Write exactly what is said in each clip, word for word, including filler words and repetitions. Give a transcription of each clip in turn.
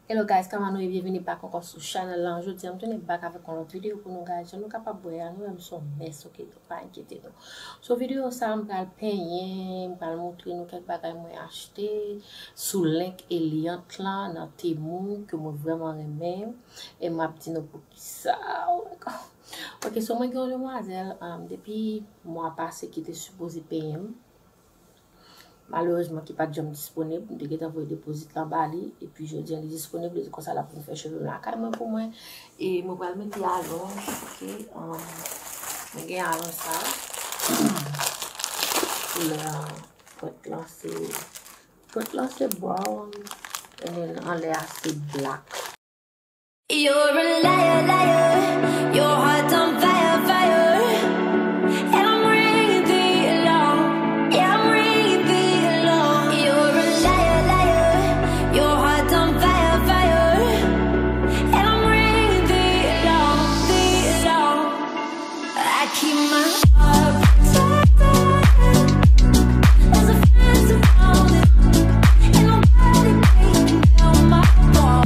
Hello guys, kòman nou ye? Byenvini back ankò sou chanèl lan. Jodi a m tounen back avèk yon lòt videyo pou nou guys. Jan nou kapab wè a, nou menm se yon mès, ok, nou pa enkyete nou. Sou videyo sa a, m pral penyen, m pral montre nou kèk bagay mwen achte sou link Eliant lan nan Temu ke mwen vrèman renmen. E m ap di nou poukisa. Oh my God. Ok, so mwen gen yon demwazèl, um, depi mwa pase ki te sipoze penyen m. Malerezman, ki pa t janm disponib. M te gentan voye depozit lan ba li. Epi jodi a, li disponib. Li di konsa l ap vin fè cheve m lakay mwen pou mwen. E mwen pral mete alonj, ok? Um, mwen gen alonj sa. Koulè pwent lan se, pwent lan se brown. And then anlè a se black. You're a liar, liar. Your heart's on fire, fire. And I'm reading the alarm. Yeah, I'm reading the alarm. You're a liar, liar. Your heart's on fire, fire. And I'm reading the alarm, the alarm. I keep my heart protected. There's a fence surrounding. Ain't nobody breaking down my wall.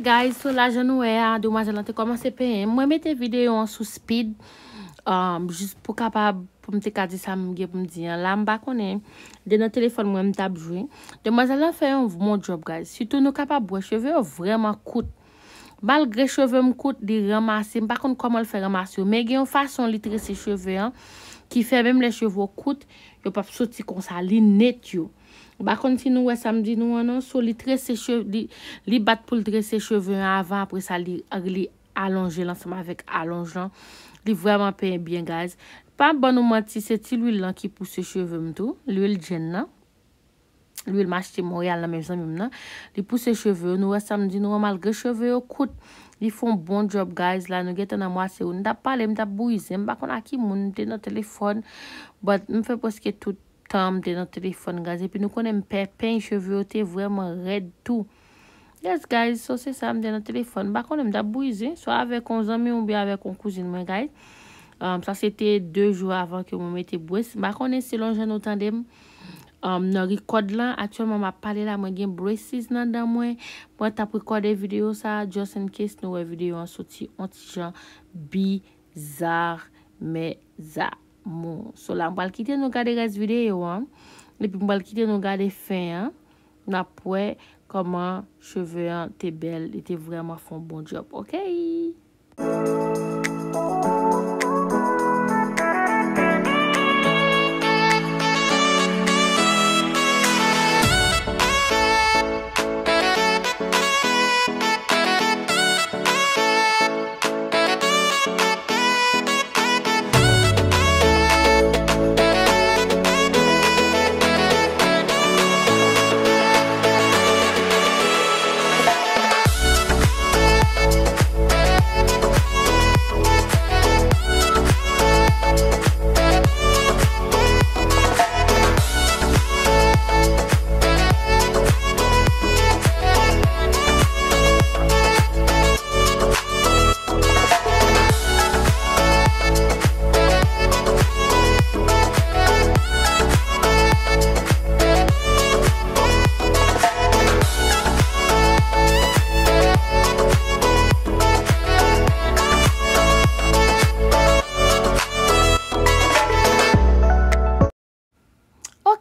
Guys, so la jan nou wè a, demwazèl lan te kòmanse penyen m. Mwen mete videyo an sou speed, um, jis pou kapab, pou m te ka di sa m gen pou m di an. La, m pa konnen, de nan telefòn mwen m t ap jwe. Demwazèl lan fè yon bon djòb, guys. Sitou nou kapab wè cheve yo vrèman kout. Malgre cheve m kout, li ranmase. M pa konn kòman l fè ranmase yo. Men gen yon fason li trese cheve an ki fè menm lè cheve w kout, yo p ap soti konsa. Li net yo. M pa konn si nou wè sa m di nou an non. So, li trese cheve, li, li bat pou l trese cheve an avan, apre sa, li, li alonje l ansanm avèk alonj lan. Li vrèman penyen byen, guys. Pa ban nou manti, se ti lwil lan ki pouse cheve m tou. Lwil Jenn nan. Lwil m achte Montréal nan, menm zanmi m nan. Li pouse cheve yo. Nou wè sa m di nou an, malgre cheve yo kout, li fè yon bon djòb, guys. La, nou gentan nan mwatye wout. M t ap pale, m t ap brize. M pa konn a ki moun, m te nan telefòn. But m fè prèske tout tan m te nan telefòn, guys. Epi nou konnen m pè peny cheve yo te vrèman rèd tou. Yes, guys, so se sa, m te nan telefòn. M pa konnen, m t ap brize, swa avèk yon zanmi oubyen avèk yon kouzin mwen, guys. Um, sa se te de jou avan ke mwen mete brace. M pa konnen selon jan nou tande m, um, nan record lan. Aktyèlman, m ap pale la, mwen gen braces nan dan mwen. Mwen t ap rekòde videyo sa, just in case nou wè videyo an soti yon ti jan bizarre, mes amours. So la, m pral kite nou gade rès videyo an. Epi m pral kite nou gade fen an. N ap wè kòman cheve an te bèl, li te vrèman fè yon bon djòb, ok?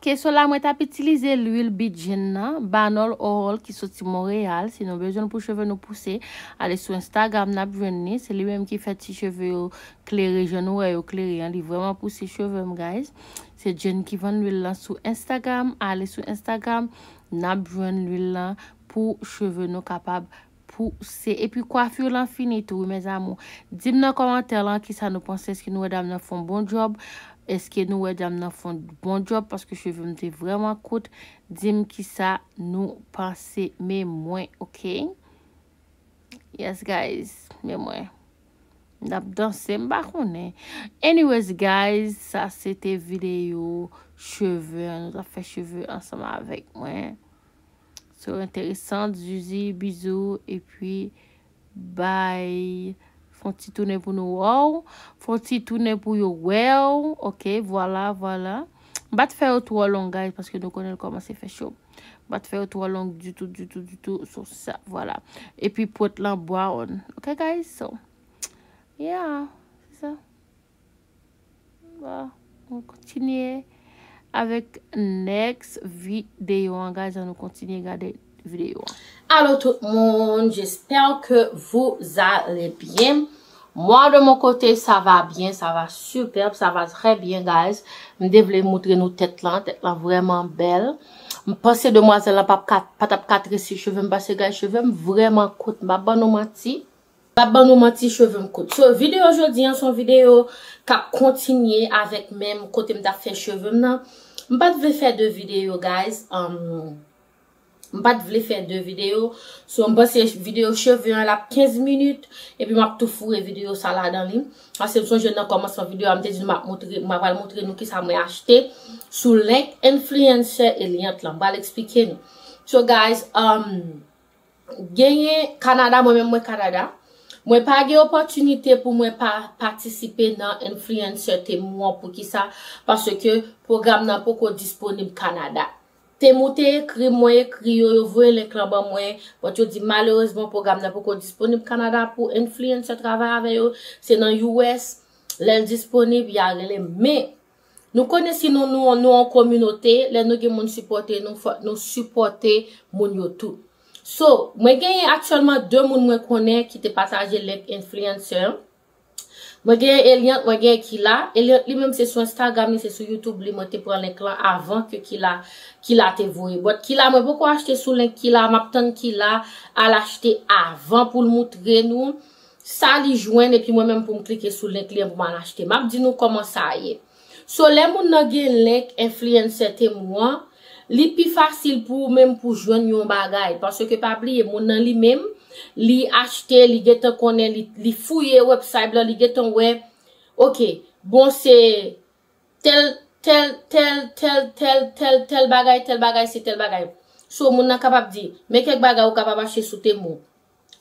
Ok, so la mwen t ap itilize lwil Bidjen nan, Banol Oil ki soti Montréal. Si nou bezwen l pou cheve nou pouse, ale sou Instagram, n ap jwenn li. Se li menm ki fè ti cheve yo klere, jan nou wè yo klere an. Li vrèman pouse cheve m, guys. Se Jenn ki vann lwil lan sou Instagram. Ale sou Instagram, n ap jwenn lwil lan pou cheve nou kapab pouse. Epi kwafi lan fini tou, wi, mes amours. Di m nan kòmantè lan kisa nou panse, èske nou wè dam nan fè yon bon djòb? Èske nou wè dam nan fè yon bon djòb? Paske cheve m te vrèman kout. Di m kisa nou panse, men mwen, ok? Yes, guys. Men mwen. M t ap danse, m pa konnen. Anyways, guys, sa se te videyo cheve. Nou t ap fè cheve ansanm avèk mwen. So, enteresan, Zuzi, bizou, epi bye. Fè yon ti tounen pou nou wè w. Fè yon ti tounen pou yo wè w. Ok, vwala, vwala. M pa t fè yo twò long, guys, paske nou konnen l kòmanse fè cho. M pa t fè yo twò long ditou, ditou, ditou. So, sa, vwala. Epi pwent lan brown. Ok, guys? So, yeah, se sa. Bon, nou kontinye avèk next videyo an, guys. Ann nou kontinye gade videyo an. Allô tout le monde, j'espère que vous allez bien. Moi, de mon côté, ça va bien, ça va superbe, ça va très bien, guys. M te vle moutre nou tèt lan, tèt lan vrèman bèl. M panse demwazèl lan p ap ka, pa t ap ka trese cheve m, paske, guys, cheve m vrèman kout, m pa ban nou manti. M pa ban nou manti, cheve m kout. So, videyo jodi an, se yon videyo k ap kontinye avèk menm kote m t ap fè cheve m nan. M pa t vle fè de videyo, guys. Um, m pa t vle fè de videyo. So, m panse videyo cheve an l ap kenz minit. Epi m ap tou foure videyo sa ladan li. Paske m sonje nan kòmansman videyo a, m te di nou m ap moutre, m pral moutre nou kisa mwen achte sou link influencer Eliante lan. M pral eksplike nou. So, guys, um, genyen Kanada, mwen menm mwen Kanada. Mwen pa gen opòtinite pou mwen pa patisipe nan influencer Temu an. Poukisa? Paske pwogram nan poko disponib Kanada. Temu te ekri m, mwen ekri yo, yo voye link lan ban mwen. But yo di malerezman pwogram nan poko disponib Kanada pou influencer travay avè yo. Se nan U S, lè l disponib, y a rele m. Men, nou konnen si nou, nou, nou an kominote, lè nou gen moun sipòte nou, fòk nou sipòte moun yo tou. So, mwen genyen aktyèlman de moun mwen konnen ki te pataje link influencer. Mwen genyen Eliante, mwen genyen Kila. Eliante li menm se sou Instagram li, se sou YouTube li, mwen te pran link lan avan ke Kila, Kila te voye. But Kila, mwen poko achte sou link Kila, m ap tann Kila al achte avan pou l moutre nou sa li jwenn, epi mwen menm pou m klike sou link li an pou m al achte. M ap di nou kòman sa ye. So, lè moun nan gen link influencer Temu an, li pi fasil pou ou menm pou jwenn yon bagay. Paske pa bliye, moun nan li menm, li achte, li gentan konnen, li, li fouye website lan, li gentan wè, ok, bon, se tèl, tèl, tèl, tèl, tèl, tèl, tèl bagay, tèl bagay, se tèl bagay. So, moun nan kapab di, men kèk bagay ou kapab achte sou Temu.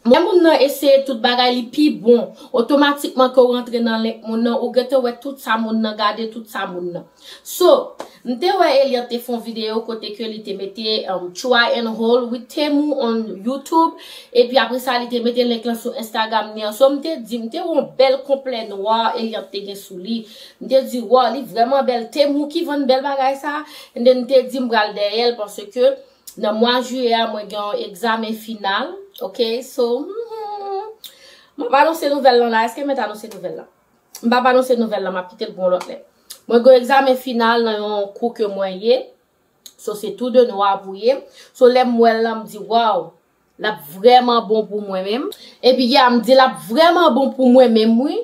Lè moun nan eseye tout bagay, li pi bon. Otomatikman ke w rantre nan link moun nan, ou gentan wè tout sa moun nan gade, tout sa moun nan. So, m te wè Eliante te fè yon videyo kote ke li te mete, um, try and hold with Temu on YouTube. Epi apre sa, li te mete link lan sou Instagram li an. So, m te di, m te wè yon bèl konplè nwa Eliante te gen sou li. M te di, wow, li vrèman bèl. Temu ki vann bèl bagay sa. And then, m te di, m pral dèyè l paske nan mwa jiyè a, mwen gen yon egzamen final. Ok, so, hmm, m ap anonse nouvèl lan la. Èske m mèt anonse nouvèl lan? M p ap anonse nouvèl lan, m ap kite l pou yon lòt lè. Mwen gen yon egzamen final nan yon kou ke mwen ye. So, se tou de nwa pou ye. So, lè m wè l lan, m di, wow, l ap vrèman bon pou mwen menm. Epi, yeah, m di l ap vrèman bon pou mwen menm, wi.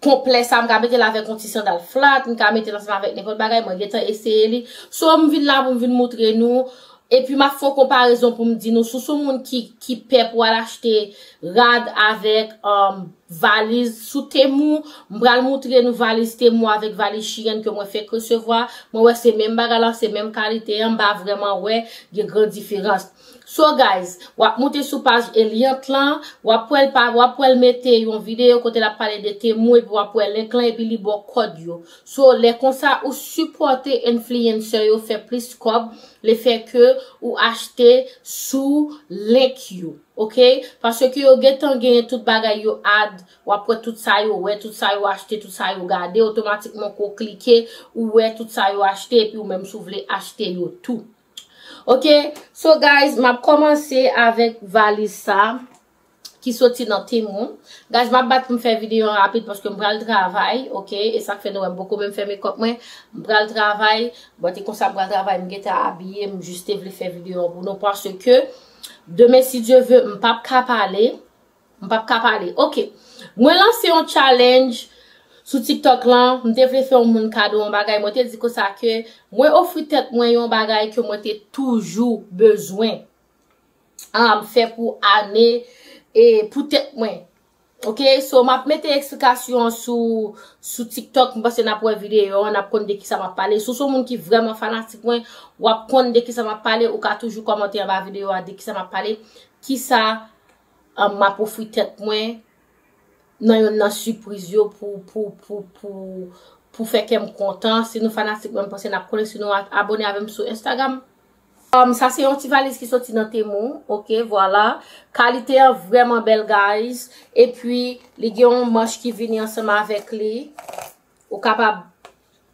Konplè sa, m ka mete l avèk yon ti sandal flat, m ka mete l ansanm avèk nenpòt bagay, mwen gentan eseye li. So, m vin la pou m vin moutre nou. Epi, m ap fè yon konparezon pou m di nou, si w se yon moun ki, ki pè pou al achte rad avèk, um, valiz sou Temu, m pral moutre nou valiz Temu avèk valiz Shein ke mwen fèk resevwa. Mwen wè se menm bagay la, se menm kalite an, m pa vrèman wè gen gran diferans. So, guys, w ap moute sou paj Eliante lan, w ap wè l pa, w ap wè l mete yon videyo kote l ap pale de Temu, epi w ap wè link lan, epi li ba w kòd yo. So, lè konsa, ou sipòte influencer yo fè plis kòb, lefètke ou achte sou link yo, ok? Paske yo gentan genyen tout bagay yo add, w ap wè tout sa yo wè, tout sa yo achte, tout sa yo gade, otomatikman ke w klike, ou wè tout sa yo achte, epi ou menm si w vle achte yo tou. Ok, so guys, m ap kòmanse avèk valiz sa ki soti nan Temu. Guys, m ap bat pou m fè videyo an rapid paske m pral travay, ok? E sa k fè nou wè m poko menm fè makeup mwen. M pral travay, bon, e konsa m pral travay, m gentan abiye, m jis te vle fè videyo an pou nou paske demen, si Dye ve, m p ap ka pale. M p ap ka pale. Ok. Mwen lanse yon challenge sou TikTok lan. M te vle fè yon moun kado yon bagay. Mwen te di konsa ke mwen ofri tèt mwen yon bagay ke mwen te toujou bezwen, um, fè pou ane, e pou tèt mwen. Ok, so m ap mete eksplikasyon sou, sou TikTok, m panse n ap wè videyo an, n ap konn de kisa m ap pale. Si w se yon moun ki vrèman fanatik mwen, w ap konn de kisa m ap pale, ou ka toujou kòmante anba videyo a de kisa m ap pale, kisa, um, m ap ofri tèt mwen nan yonn nan sipriz yo pou, pou, pou, pou, pou fè kè m kontan. Si nou fanatik mwen, m panse n ap konnen, si nou a-, abone avè m sou Instagram. Um, sa se yon ti valiz ki soti nan Temu, ok, vwala. Kalite an vrèman bèl, guys. Epi, li gen yon manch ki vini ansanm avèk li. Ou kapab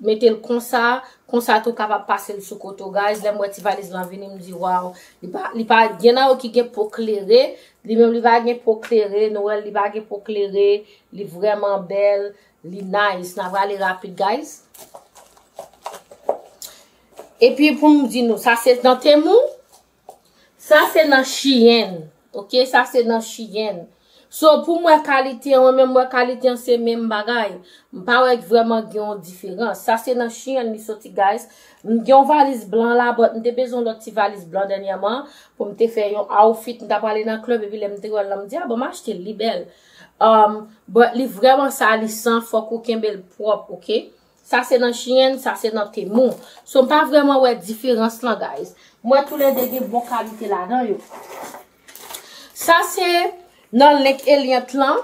mete l konsa, konsa tou kapab pase l sou kote w, guys. Lè m wè ti valiz lan vini, m di, waw. Li pa, li pa, gen nan yo ki gen po klere, li menm li pa gen po klere, nou wè l, li pa gen po klere, li vrèman bèl, li nice. N a prale rapid, guys. Epi pou m di nou, sa se nan Temu, sa se nan Shein. Ok, sa se nan Shein. So, pou m wè kalite an, mwen menm m wè kalite an se menm bagay. M pa wè vrèman gen yon diferans. Sa se nan Shein li soti, guys. M gen yon valiz blan la, but m te bezwen yon lòt ti valiz blan dènyèman pou m te fè yon outfit. M ta prale nan club, epi lè m te wè l lan, m di, a bon, m achte l, li bèl. Um, but li vrèman sa, li san, fòk ou kenbe l pwòp, ok? Sa se nan Shein, sa se nan Temu. So, m pa vrèman wè diferans lan, guys. M wè toulede gen bon kalite ladan yo. Sa se nan link Eliant lan.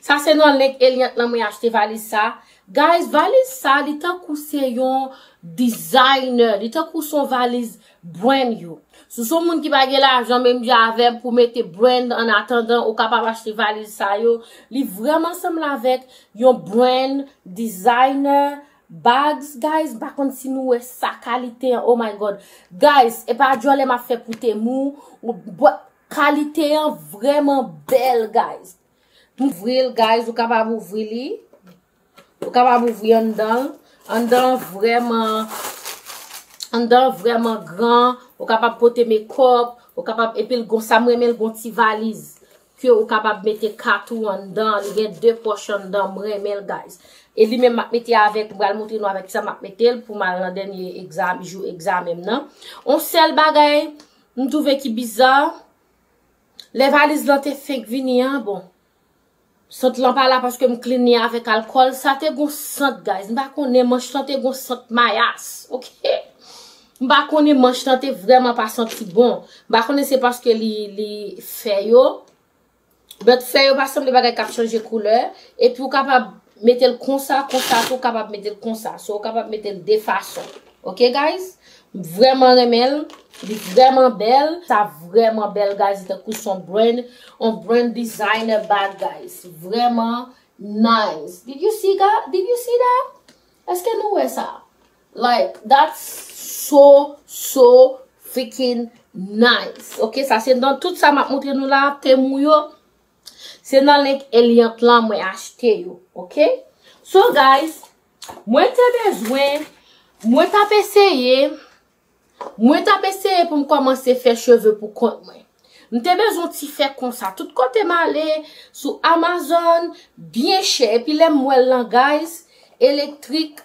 Sa se nan link Eliant lan mwen achte valiz sa. Guys, valiz sa, li tankou se yon designer. Li tankou se yon valiz brand yo. Si w se yon moun ki pa gen lajan, menm jan avè m pou mete brand an atandan, ou kapab achte valiz sa yo. Li vrèman sanble avèk yon brand designer bags, guys. M pa konn si nou wè sa kalite an. Oh my God. Guys, e pa djòlè m ap fè pou Temu. Ou, bwa-, kalite an vrèman bèl, guys. Ouvri l, guys. Ou kapab ouvri li. Ou kapab ouvri anndan l. Anndan an vrèman, anndan an vrèman gran. Ou kapab pote makeup. Ou kapab, epi l gon, sa m renmen, l gon ti valiz ke ou kapab mete kat ou anndan. Li gen de pòch anndan. M renmen l, guys. E li menm m ap mete avèk, m pral montre nou avèk sa m ap mete l pou m al nan dènye egzam-, jou egzamen m nan. On sèl bagay, m twouve ki biza, lè valiz lan te fenk vini an, bon, sant lan pa la paske m clean li avèk alkòl. Sa te gon sant, guys. M pa konnen, manch lan te gon sant mayas, ok? M pa konnen, manch lan te vrèman pa santi bon. M pa konnen se paske li, li fè yo. But fè yo pa sanble bagay k ap chanje koulè. Epi ou kapab mete l konsa, konsa tou, ou kapab mete l konsa. So, ou kapab mete l de fason. Ok, guys? M vrèman renmen l. Li vrèman bèl. Sa vrèman bèl, guys. Li tankou se yon brand, yon brand designer bag, guys. Vrèman nice. Did you see that? Did you see that? Èske nou wè sa? Like, that's so, so freaking nice. Ok, sa se nan tout sa m ap montre nou la, Temu yo. Se nan link Eliant lan mwen achte yo, ok? So, guys, mwen te bezwen, mwen t ap eseye, mwen t ap eseye pou m kòmanse fè cheve pou kont mwen. M te bezwen ti fè konsa. Tout kote m ale, sou Amazon, byen chè. Epi lè m wè l lan, guys, elektrik,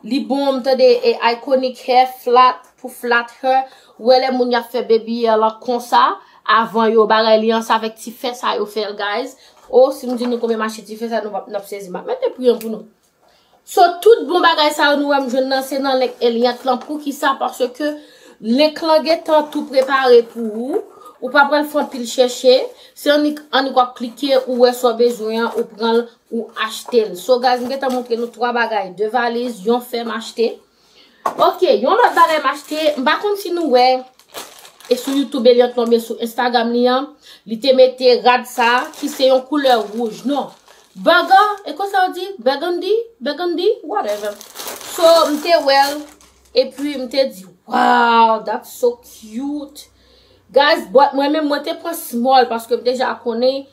li bon, m tande, e, Iconic Hair Flat, pou flat hair. Ou wè lè moun y ap fè baby hair lan konsa, avan yo bagay li an, se avèk ti fè sa yo fè l, guys. O, si m di nou konbyen m achte ti fè sa, nou p ap, n ap sezi. M ap mete pri an pou nou. So, tout bon bagay sa yo nou wè m jwenn nan, se nan link Eliant lan. Poukisa? Paske link lan gentan tou prepare pou ou. Ou pa pral fè anpil chèche. Se annik, annik w ap klike, ou wè sa w bezwen an, ou pran l, ou achte l. So, guys, m gentan montre nou twa bagay. De valiz, yon fè m achte. Ok, yon lòt bagay m achte, m pa konn si nou wè, e sou YouTube Eliant lan oubyen sou Instagram li an, li te mete rad sa, ki se yon koulè wouj, non. Burger, e konsa yo di? Burgundy? Burgundy? Whatever. So, m te wè l, epi m te di, wow, that's so cute. Guys, but mwen menm, mwen te pran small, paske m deja konnen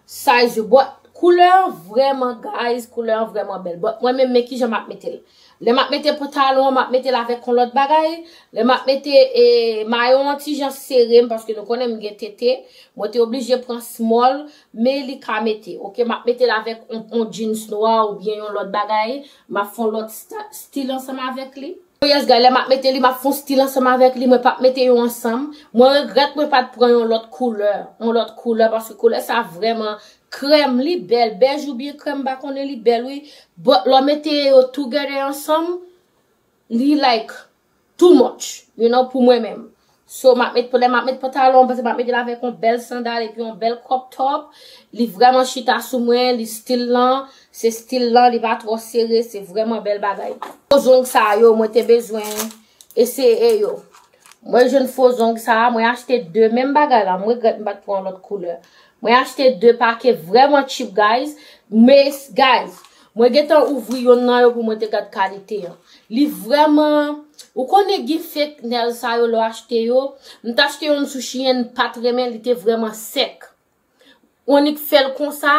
size yo. But koulè an vrèman, guys, koulè an vrèman bèl. But mwen menm, men kijan m ap mete l. Lè m ap mete pantalon an, m ap mete l avèk yon lòt bagay. Lè m ap mete, e, mayo an ti jan sere m, paske nou konnen m gen tete. Mwen te oblije pran small, men li ka mete. Ok, m ap mete l avèk yon, yon jeans nwa oubyen yon lòt bagay. M ap fè yon lòt sta-, stil ansanm avèk li. Yes, guys, lè m ap mete li, m ap fè yon stil ansanm avèk li. Mwen p ap mete yo ansanm. Mwen regrèt mwen pa t pran yon lòt koulè. Yon lòt koulè, paske koulè sa vrèman krèm, li bèl. Bèj oubyen krèm, m pa konnen, li bèl, wi. But lè w mete yo together ansanm, li like too much, you know, pou mwen menm. So, m ap met, lè m ap met pantalon, m panse m ap mete l avèk yon bèl sandal epi yon bèl crop top. Li vrèman chita sou mwen, li stil lan, se stil lan, li pa twò sere, se vrèman bèl bagay. Fo zong sa yo, mwen te bezwen eseye yo. Mwen jwenn fo zong sa a, mwen achte de menm bagay la, mwen regrèt m pa t pran lòt koulè. Mwen achte de pake vrèman cheap, guys. Men, guys, mwen gentan ouvri yonn nan yo pou mwen te gad kalite an. Li vrèman, ou konnen gen fake nail sa yo lè w achte yo. M t achte yonn sou Shein, pa t renmen, li te vrèman sèk. Ou annik fè l konsa,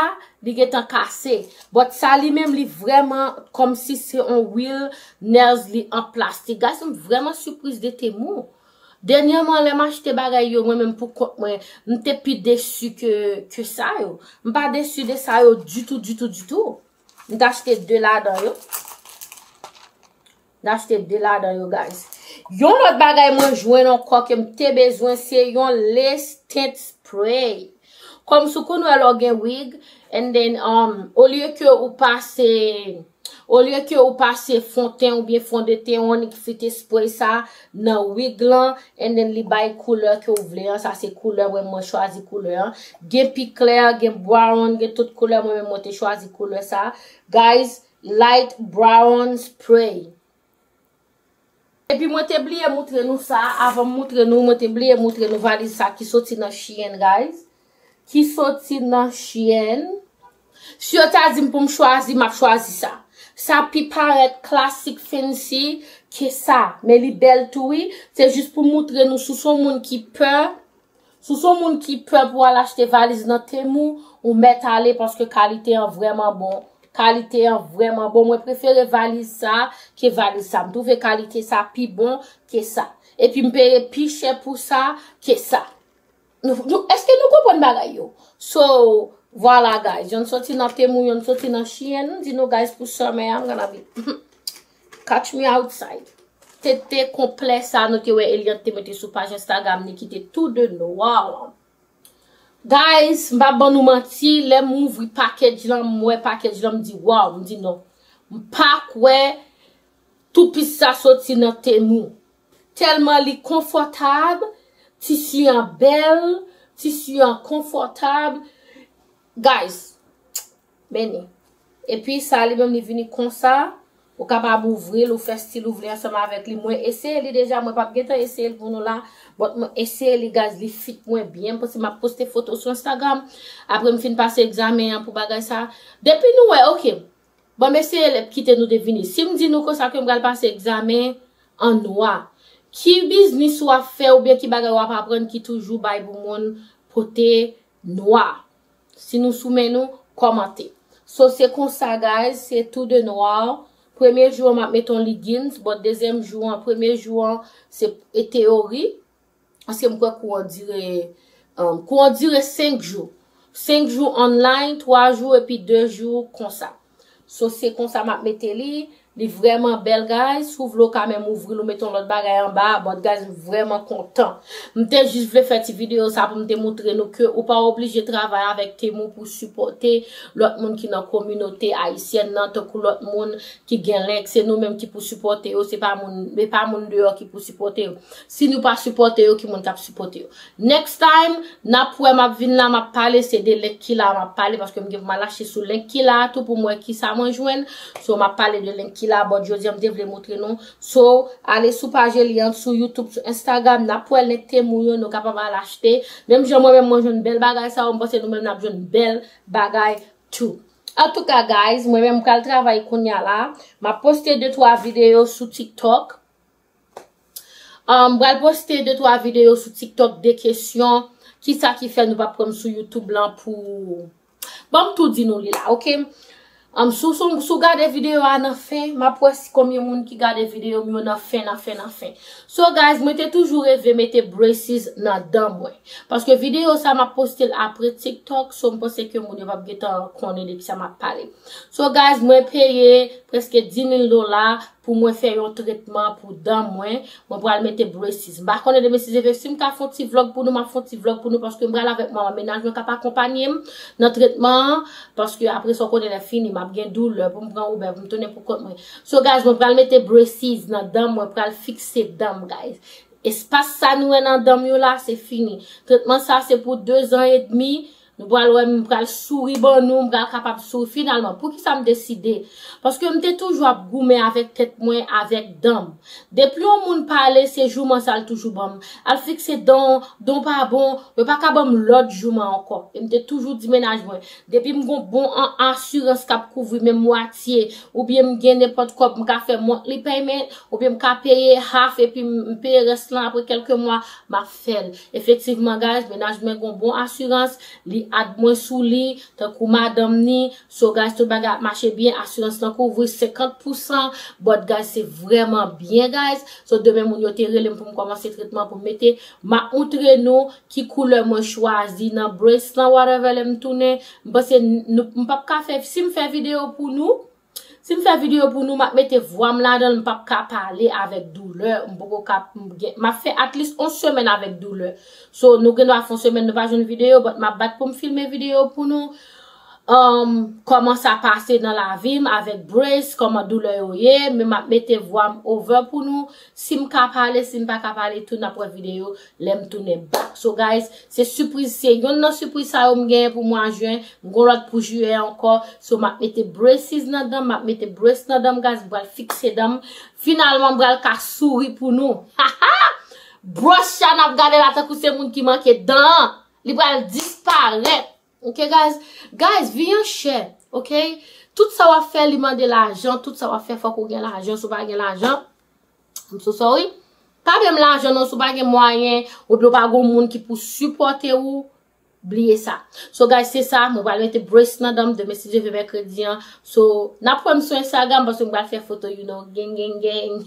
li gentan kase. But sa li menm, li vrèman kòmsi se yon real nails li an plastik. Guys, m vrèman sipriz de Temu. Dènyèman, lè m achte bagay yo, mwen menm pou kont mwen, m te pi desi ke, ke sa yo. M pa desi de sa yo ditou, ditou, ditou. M t achte de ladan yo. M t achte de ladan yo, guys. Yon lòt bagay mwen jwenn ankò ke m te bezwen, se yon lace tint spray. Kòm si w konn wè lè w gen wig, and then, um, olye ke ou pase, olye ke ou pase fon ten oubyen fon de ten, ou annik fite spray sa nan wig lan, and then li bay koulè ke w vle an. Sa se koulè mwen, mwen chwazi koulè an. Gen pi klè, gen brown, gen tout koulè, mwen menm mwen te chwazi koulè sa. Guys, light brown spray. Epi mwen te bliye moutre nou sa, avan m moutre nou, mwen te bliye moutre nou valiz sa ki soti nan Shein, guys. Ki soti nan Shein. Si yo ta di m pou m chwazi, m ap chwazi sa. Sa pi parèt klasik, fancy ke sa. Men li bèl tou, wi. Se jis pou moutre nou si w se yon moun ki pè. Si w se yon moun ki pè pou al achte valiz nan Temu, ou mèt ale paske kalite an vrèman bon. Kalite an vrèman bon. Mwen prefere valiz sa ke valiz sa. M twouve kalite sa pi bon ke sa. Epi m peye pi chè pou sa ke sa. Nou, nou, èske nou konprann bagay yo? So, vwala, guys. Yonn soti nan Temu, yonn soti nan Shein. M di nou, guys, pou summer, I'm gonna be catch me outside. Tete konplè sa nou te wè Eliante te mete sou paj Instagram ni ki te tou de nwa. Guys, m pa ban nou manti, lè m ouvri package lan, m wè package lan, m di, "Wow," m di, "Non." M pa kwè toupis sa soti nan Temu. Tèlman li konfòtab, tisi an bèl, tisi an konfòtab. Guys, men ni. Epi sa li menm li vini konsa, ou kapab ouvri l, ou fè stil ou vle ansanm avèk li. Mwen eseye li deja, mwen p ap gentan eseye l pou nou la, but mwen eseye li, guys, li fit mwen byen. M panse m ap poste foto sou Instagram. Apre m fin pase egzamen an pou bagay sa. Depi nou wè, ok. Bon, m eseye l, kite nou devine. Si m di nou konsa ke m pral pase egzamen an nwa, ki biznis w ap fè oubyen ki bagay w ap aprann ki toujou bay pou moun pote nwa? Si nou sou men nou, kòmante. So, se konsa, guys, se tou de nwa. Premye jou an, m ap mete yon leggings, but dezyèm jou an, premye jou an, se e teyori. Paske m kwè kou an dire, um, kou an dire senk jou. Senk jou online, twa jou epi de jou konsa. So, se konsa m ap mete li. Li vrèman bèl, guys. Si w vle, w ka menm ouvri l, ou mete yon lòt bagay anba. But, guys, m vrèman kontan. M te jis vle fè ti videyo sa pou m te moutre nou ke ou pa oblije travay avèk Temu pou sipòte lòt moun ki nan kominote ayisyèn nan, tankou lòt moun ki gen link, se nou menm ki pou sipòte yo, se pa moun, se pa moun deyò ki pou sipòte yo. Si nou pa sipòte yo, ki moun k ap sipòte yo? Next time, n ap wè, m ap vin la, m ap pale, se de link ki la, m ap pale, paske m gen pou m al achte sou link ki la tou pou m wè kisa mwen jwenn. So, m ap pale de link ki la, but jodi a, m te vle moutre nou. So, ale sou paj Eliante, sou YouTube, sou Instagram, n ap wè link Temu yo, nou kapab al achte. Menm jan mwen menm, mwen jwenn bèl bagay sa yo, m panse nou menm n ap jwenn bèl bagay tou. Antouka, guys, mwen menm m pral travay kounye a la. M ap poste de twa videyo sou TikTok. Um, m pral poste de twa videyo sou TikTok de kesyon. Kisa ki fè nou pa pran m sou YouTube lan pou... Bon, m tou di nou li la, ok? Um, si w, si w gade videyo a nan fen, m ap wè si konbyen moun ki gade videyo m yo nan fen, nan fen, nan fen. So, guys, mwen te toujou reve mete braces nan dan mwen. Paske videyo sa, m ap poste l apre TikTok, so m panse ke moun yo p ap gentan konnen de kisa m ap pale. So, guys, mwen peye prèske dis mil dola pou mwen fè yon tretman pou dan mwen. Mwen pral mete braces. M pa konnen demen si Dye vle, si m ka fè yon ti vlog pou nou, m ap fè yon ti vlog pou nou, paske m pral avèk manman mennaj mwen k ap akonpanye m nan tretman an, paske apre sa, w konnen lè fini, m ap gen doulè pou m pran Uber, pou m tounen pou kont mwen. So, guys, mwen pral mete braces nan dan m, mwen pral fikse dan m, guys. Espas sa nou wè nan dan m yo la, se fini. Tretman sa, se pou de zan edmi. Nou pral wè, m pral souri ban nou, m pral kapab souri finalman. Poukisa m deside? Paske m te toujou ap goumen avèk tèt mwen, avèk dan m. Depi yon moun pale, se jouman sa l toujou ban m. Al fikse dan w, dan w pa bon, yo pa ka ban m lòt jouman ankò. E m te toujou di mennaj mwen, depi m gon bon an, asirans k ap kouvri menm mwatye, oubyen m gen nenpòt kòb, m ka fè monthly payment, oubyen m ka peye half epi m, m peye rès lan apre kèlke mwa, m ap fè l. Efektivman, guys, mennaj mwen gon bon asirans, li add mwen sou li, tankou madanm ni. So, guys, tout bagay ap mache byen, asirans lan kouvri senkant pousan, but, guys, se vrèman byen, guys. So, demen moun yo te rele m pou m kòmanse tretman pou m mete, m ap moutre nou ki koulè mwen chwazi nan brace lan, whatever, lè m tounen. M panse n-, nou, m p ap ka fè, si m fè videyo pou nou, Si m fè videyo pou nou, m ap mete vwa m ladan l, m p ap ka pale avèk doulè, m poko ka, m gen, m ap fè at least yon semèn avèk doulè. So, nou gen dwa fè yon semèn nou pa jwenn videyo, but m ap bat pou m filme videyo pou nou. Um, kòman sa pase nan lavi m avèk brace, kòman doulè yo ye, men m ap mete vwa m over pou nou. Si m ka pale, si m pa ka pale tou, n ap wè videyo lè m tounen back. So, guys, se sipriz, se yonn nan sipriz sa yo m genyen pou mwa jen. M gon lòt pou jiyè ankò. So, m ap mete braces nan dan m, m ap mete brace nan dan m, guys, m pral fikse dan m. Finalman, m pral ka souri pou nou. Broch sa n ap gade la tankou se moun ki manke dan an. Li pral disparèt. Ok, guys? Guys, vi an chè. Ok? Tout sa w ap fè, li mande lajan. Tout sa w ap fè, fòk ou gen lajan. Si w pa gen lajan, I'm so sorry. Pa menm lajan non, si w pa gen mwayen, oubyen w pa gen moun ki pou sipòte w, bliye sa. So, guys, se sa, mwen pral mete brace nan dan m demen, si Dye vle, mèkredi an. So, n ap wè m sou Instagram, paske m pral fè foto, you know, gang, gang, gang.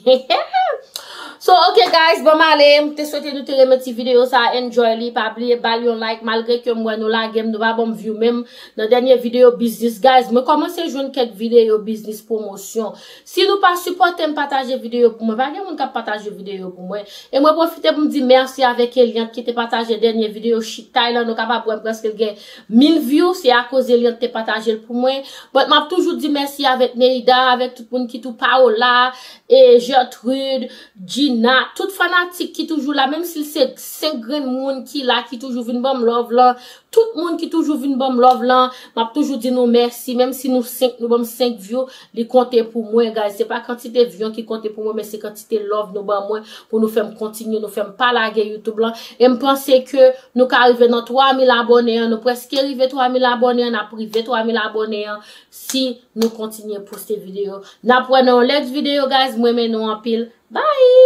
So, ok, guys, bon, m ale. M te swete nou te renmen ti videyo sa, enjoy li, pa bliye ba l yon like, malgre ke m wè nou lage m, nou pa ban m view menm. Nan dènye videyo biznis, guys, mwen kòmanse jwenn kèk videyo biznis pwomosyon. Si nou pa sipòte m, pataje videyo pou mwen. Pa gen moun k ap pataje videyo pou mwen. E mwen pwofite pou m di mèsi avèk Eliante ki te pataje dènye videyo Chitay lan. Nou kapab wè m prèske gen mil view. Se akoz Eliante te pataje l pou mwen. But m ap toujou di mèsi avèk Neida, avèk tout moun ki tou Paola, e Gertrude, Gina, tout fanatik ki toujou la, menm si l se senk grenn moun ki la, ki toujou vin ban m love lan, tout moun ki toujou vin ban m love lan, m ap toujou di nou mèsi, menm si nou senk, nou ban m senk view, li konte pou mwen, guys. Se pa kantite view ki konte pou mwen, men se kantite love nou ban mwen, pou nou fè m kontinye, nou fè m pa lage YouTube lan. E m panse ke nou ka rive nan twa mil abòne an, nou prèske rive twa mil abòne an, n ap rive twa mil abòne an, si nou kontinye poste videyo. N ap wè nan yon next videyo, guys. Mwen renmen nou anpil. Bye!